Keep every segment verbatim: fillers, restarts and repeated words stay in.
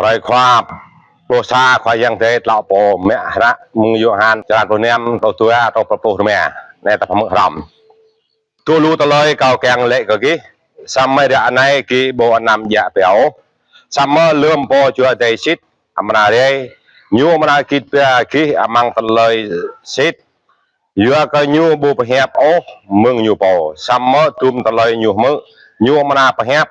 Hrơi Khua, pluh sa Khua Yang Adai tlâo pô mă hră mơ̆ng Yôhan, črăn pluh năm, pluh dua truh pluh rơma. Anai ta pơmơ̆ hrŏm. Tui lu tơlơi Kâo kiăng laĭ kơ gih, samơ̆ ră anai gih ƀu anăm djă̱ pioh ôh. Samơ̆ lơ̆m Pô Jua Adai sĭt amra rai, Ñu amra git ba gih amăng tơlơi sĭt. Yua kơ Ñu ƀu pơhiăp ôh mơ̆ng Ñu pô, samơ̆ dum tơlơi Ñu hmư̆, Ñu amra pơhiăp.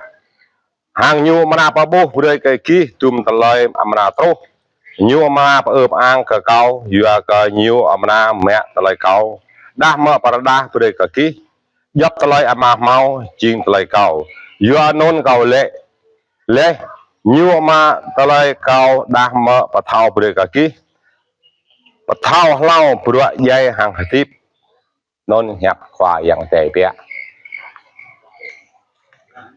Hăng Ñu amra pơƀuh brơi kơ gih dum tơlơi amra truh. Ñu amra pơư pơang kơ Kâo, yua kơ Ñu amra mă tơlơi Kâo đah mơ̆ pơrơđah brơi kơ gih. Djŏp tơlơi Ama hmâo jing tơlơi Kâo. Yua anŭn Kâo laĭ laih, Ñu mă tơlơi Kâo đah mơ̆ pơthâo brơi kơ gih. Pơthâo hlâo bruă djai hăng hơdip. Anŭn hiăp Khua Yang Adai biă.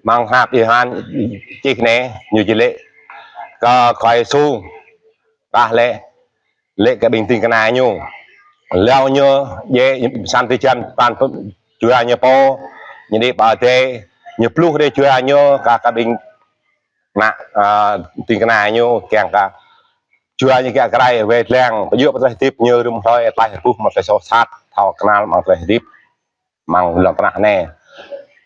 Amăng hră Yôhan čih anai, ñu či laĭ kơ Khua Yêsu, kah laĭ, laĭ kơ ƀing ding kơna Ñu. Hlâo Ñu djai pơsăn tơjăn pran jua Ñu pô, Ñu đĭ pơ adai, Ñu pluh rai jua Ñu kơ, kơ ƀing ană, a, ding kơna Ñu, kiăng kơ jua Ñu kiă krai wai lăng, pơdjơ̆ pơ tơlơi hơdip Ñu rĭm hrơi tlaih rơbuh mơ̆ng tơlơi soh sat, thâo kơnăl mơ̆ng tơlơi hơdip amăng lŏn tơnah anai.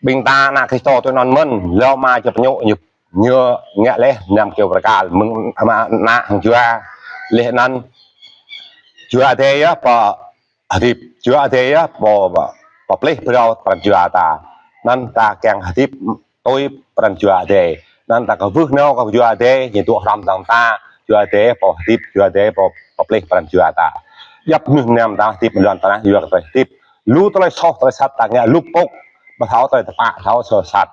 Ƀing ta ană Kristô tui anŭn mơ̆n, hlâo mă čơpơñu Ñu, Ñu ngă laih năm kơyâo bơrơkal mơ̆ng ama ană hăng jua. Laih anŭn Jua Adai yơh pô hơdip, Jua Adai yơh pô, pô pơplih phrâo pran jua ta. Anŭn ta kiăng hơdip tui pran jua Adai. Anŭn ta kwưh nao kơ Jua Adai, Ñu dŏ hrŏm hăng ta. Jua Adai pô hơdip, Jua Adai pô pơplih pran jua ta. Djŏp mơnuih mơnam ta hơdip lŏn tơnah yua kơ tơlơi hơdip. Lu tơlơi soh tơlơi sat ta ngă lŭp pŏk, ƀu thâo tơlơi tơpă, thâo soh sat.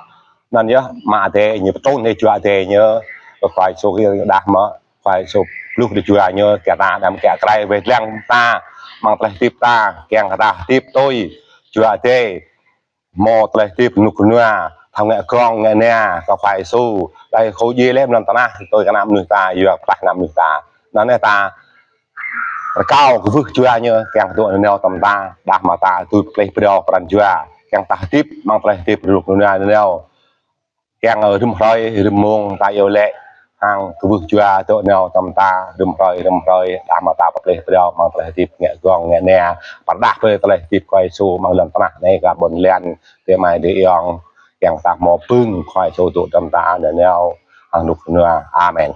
Anŭn yơh Ama Adai Ñu pơtrŭn hĭ Jua Adai Ñu, kơ Khua Yêsu Krist đah mơ̆, Khua Yêsu pluh rai jua Ñu kơ ta, đăm kiă krai wai lăng ta, amăng tơlơi hơdip ta, kiăng kơ ta hơdip tui Jua Adai. Hmâo tơlơi hơdip rơnŭk rơnua, thâo ngă gơ̆ng ngă nia kơ Khua Yêsu, đah khô djai laih lŏn tơnah, tui kơ ană mơnuih ta, yua kơ ană mơnuih ta. Anŭn yơh ta rơkâo kwưh jua Ñu, kiăng dŏ nanao tơm ta, đah mơ̆ ta tui pơplih phrâo pran jua, kiăng ta hơdip amăng tơlơi hơdip rơnŭk rơnua nanao. Kiăng rĭm hrơi, rĭm mông ta iâu laĭ, hăng kwưh jua dŏ nanao tơm ta, rĭm hrơi, rĭm hrơi, đah mơ̆ ta pơplih phrâo amăng tơlơi hơdip ngă gơ̆ng ngă nia, pơrơđah brơi tơlơi hơdip Khua Yêsu amăng lŏn tơnah anai kơ ƀôn lan, adơi amai adơi ayŏng, kiăng ta hmâo pưng Khua Yêsu dŏ tơm ta nanao hăng rơnŭk rơnua. Amen.